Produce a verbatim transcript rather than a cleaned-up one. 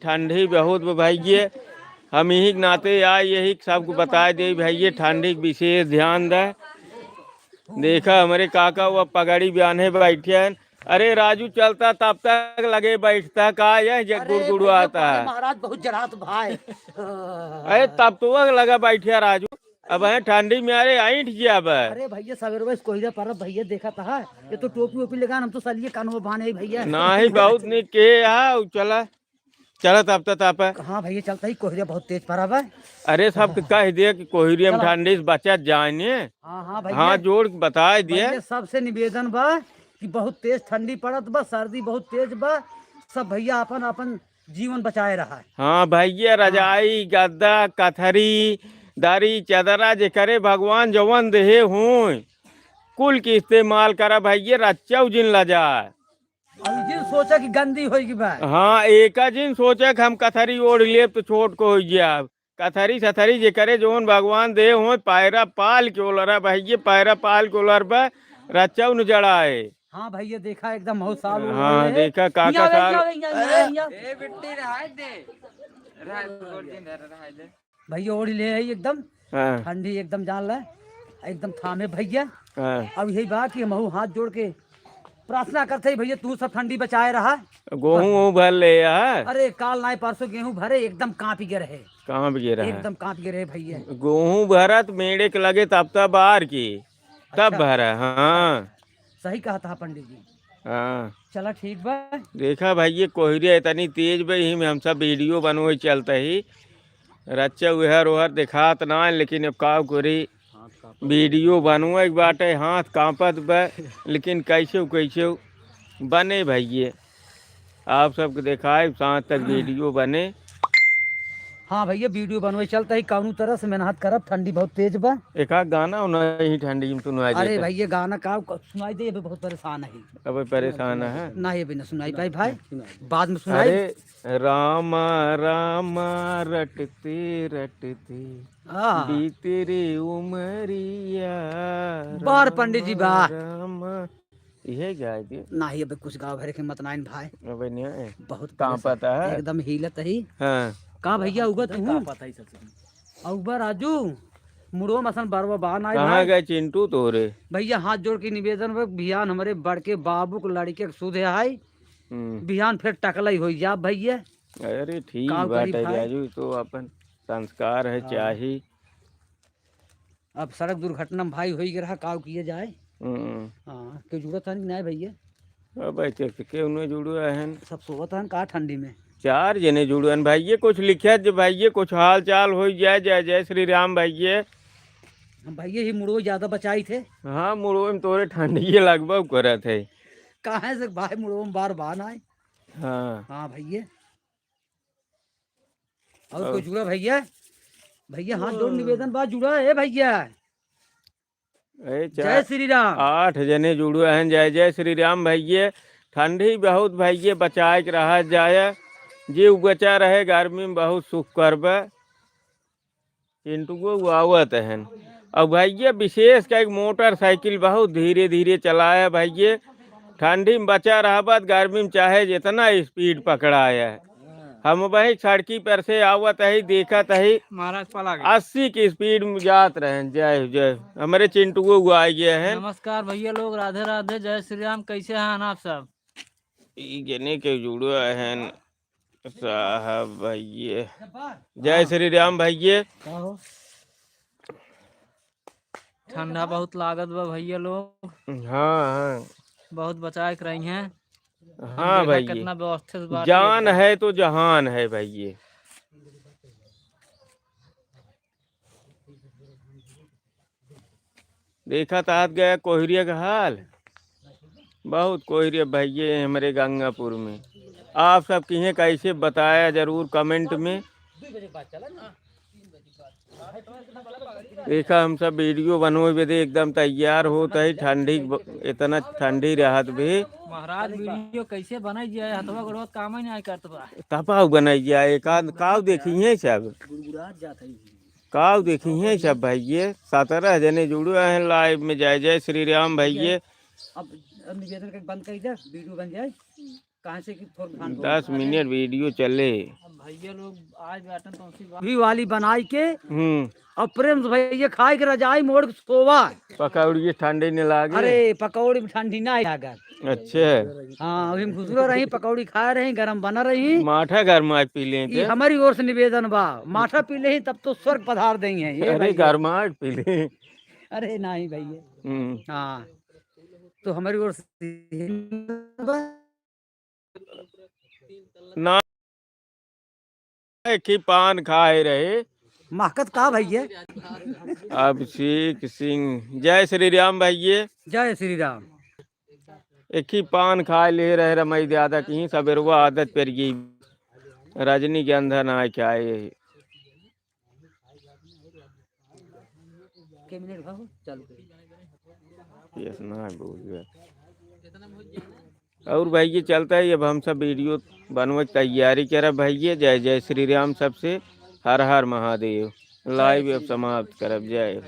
ठंडी बहुत बा भइये, हम यही के नाते आए, यही के सबको बताए दे भइये, ठंडी के विशेष ध्यान दे। देखा हमरे काका वो पगड़ी बांधे बैठे हैं। अरे राजू चलता तब तक लगे बैठता का, ये जे अरे गुड़गुड़ाता भइया, है। महाराज बहुत जरात भाई। अरे तब तो वो लगा बैठे राजू, अब है ठंडी में अरे ऐंठ गया अब। अरे भइया सवेरे बस कोहरा परब भइया देखा था, ये तो टोपी वोपी लगा, हम तो सलिए कान में बांधे भइया। नाही बहुत निक के हा, चला। चलत अब तक आप। हाँ भइया, चलत ही, कोहरा बहुत तेज पड़ा बा। अरे, सबके कह दिया कि कोहरे में चला। ठंडी से बचा जाए ने। हाँ, हाँ भइया। हाथ जोड़ के बताए दिए। भइया, सबसे निवेदन बा कि बहुत तेज ठंडी पड़त बा, सर्दी बहुत तेज बा। सब भइया अपन अपन जीवन बचाए रहा। हाँ भइया, हाँ। रजाई, गद्दा, कथरी, दरी, चदरा जेकरे भगवान जवन देहे होय, कुल के इस्तेमाल करा भइया, रच्चौ जिन लजाए। अब जिन सोचा कि गंदी होई कि बा। हाँ, एका जिन सोचा कि हम कथरी ओढ़ लेब तो छोट को होई जाब। कथरी सथरी जेकरे जौन भगवान दे होय, पैरा पाल के ओलरा भइये, पैरा पाल के ओलर बा, रच्चौ न जड़ाए। हाँ भइया, देखा एकदम बहुत साल हो हाँ, गए हैं। देखा काका हियाँ, साल हियाँ, हियाँ, हियाँ, हियाँ। ए बिट्टी रहाय दे। रहाय दे, गोड़ दिन रहाय दे। भइया ओढ़ ले है एकदम। हाँ। ठंडी एकदम जान ले, एकदम थामे भइया। हाँ। अब यही बात कि हमहू हाथ जोड़ के प्रार्थना करते ही भइया, तू सब ठंडी बचाए रहा। गोहूँ वोहूँ भर ले है। अरे काल नाय परसों गेहूँ भरे, एकदम कांप गए रहे। कांप गए रहे। एकदम कांप गए रहे भइया। गोहूँ भरत मेड़े के लगे तब तब बार की, तब अच्छा। भरा, हाँ। सही कहा था पंडित जी। हाँ। चला ठीक बा। देखा भइया, कोहरे इतनी तेज बा, यही में हम सब वीडियो बनवे चलते ही। रच्चा उहर उहर देखात ना, लेकिन अब का करी, वीडियो बनवे के बाटे, हाथ कांपत बा, लेकिन कैसे कैसे बने भइया। आप सबके देखाए, सांझ तक वीडियो बने। हाँ भइया, वीडियो बनवे चलता ही, कौनो तरह से मेहनत करब, ठंडी बहुत तेज बा। एक आध गाना उन्हें ही ठंडी में सुनवाई अरे देता। भइया, गाना का, का सुनाई दे, अबे बहुत परेशान है। अबे परेशान है? नहीं, अबे न सुनाई पाई भाई, सुनाई दे। बाद में सुनाई। अरे रामा रामा रटते रटते हाँ। बीते रे उमरिया। बार पंडित जी, रामा बार। रामा। इहे गाय दे। नाही, अबे कुछ गाँव भरे के मत नाइन भाई। अबे नहीं है। बहुत कांपत परेशान। है। एकदम हिलत ही। हाँ। का भइया उगा तू? कांपत है सबसे। उगा राजू, मुड़ो मसन बरवा बा ना कहाँ भाई। गए चिंटू तोरे? भइया हाथ जोड़ के निवेदन बा, बिहान हमरे बड़के बाबू के लड़के के सुधे है। हम्म। बिहान फिर टकलई होई जा भइया। अरे ठीक का बात करी है भाई? राजू, तो अपन संस्कार है, हाँ। चाही। अब सड़क दुर्घटना में भाई होई गया रहा, काव किए जाए। हम्म। हाँ, केहू जुड़त हन कि नाय भइया? अब ऐसे तो केहू न जुड़ो हन। सब सोवत हन का ठंडी में? चार जने जुड़ो हन भइया, कुछ लिखे जे भइया, कुछ हाल चाल होई जाए, जय जय श्री राम भइया। हम भइया ही मुड़ो ज्यादा बचाई थे। हाँ, मुड़ो में तोरे ठंडिये लगबो करत है। काहे से भाई मुड़ो में बार बान आए? हाँ। हाँ भइया। और और कोई जुड़ा भइया? भइया हाथ जोड़ निवेदन बा, जुड़ा ए भइया। ए, जय चार, श्री राम। आठ जने जुड़े हैं। जय जय श्री राम भइये। ठंडी बहुत भइये, बचाए के रहा जाए, जीव बचा रहे, गर्मी में बहुत सुख करबे। चिंटुओ वो आवत हैं। और भइये विशेष का एक मोटरसाइकिल बहुत धीरे धीरे चलाए भइये, ठंडी में बचा रहबा त गर्मी में चाहे जितना स्पीड पकड़ाए। हम वही सड़की पर से आवत ही, देखत ही, महाराज पला गए। अस्सी की स्पीड में जात रहे। जय हो, जय हो। हमरे चिंटुओ वो आ गए हैं। नमस्कार भइया लोग, राधे राधे, जय श्री राम। कैसे हैं आप सब? ई जने के जुड़ो हैं साहब भइये। जय श्री राम भइये। का हो? ठंडा बहुत लागत बा भइया लोग। हाँ, हाँ। बहुत बचाए के रही हैं। हाँ देखा भइये। कितना व्यवस्थित बात जान है। है तो जहान है भइये। देखा तो आज गया कोहरिया का हाल, बहुत कोहरिया भइये हमरे गंगापुर में। आप सब किहे कैसे बताया जरूर comment में। देखा, हम सब वीडियो बनवे बदे एकदम तैयार होत है। ठंडी ब-, इतना ठंडी रहत भी। महाराज, वीडियो कैसे बनाई जाए? हथवा गोड़वा काम ही नहीं करत बा। तब आओ बनाई जाए, का, काव देखी है सब? गुड़गुड़ात जात है। काव देखी है सब भइये? सत्रह जने जुड़े हैं live में। जय जय श्री राम भइये। अब, अब निवेदन करके बंद कर दे, वीडियो बन जाए। कहाँ से कि थोर खान दस मिनट वीडियो चले। अब भैया लोग आए बाटन तो उसी बात भी वाली बनाई के हम्म। और प्रेम से भैया खाए के रजाई मोड़ के सोवा। पकौड़ी ठंडी नहीं लागे? अरे, पकौड़ी में ठंडी ना लागत। अच्छा। हाँ, अभी हम घुसुरा रही, पकौड़ी खाए रही, गरम बना रही। माठा गरमाए पी लें ये के? हमारी ओर से निवेदन बा, माठा पी ले तब तो स्वर्ग पधार देंगे। ये अरे, भैया। गरमाए पी लें। अरे नहीं भैया। हम्म। हाँ, तो हमारी ओर से ना, एक ही पान खाए रहे। महकत का भैया? अभिषेक सिंह, जय श्री राम भैया। जय श्री राम। एक ही पान खाए ले रहे रमई दादा की, सबेरवा आदत पर गई, रजनीगंधा ना खाए। के मिनट भा हो, चालू करी। यस ना बोल गया। और भैया चलता है, अब हम सब वीडियो बनवे की तैयारी करब भैया। जय जय श्री राम सबसे, हर हर महादेव। लाइव अब समाप्त करब। जय हो।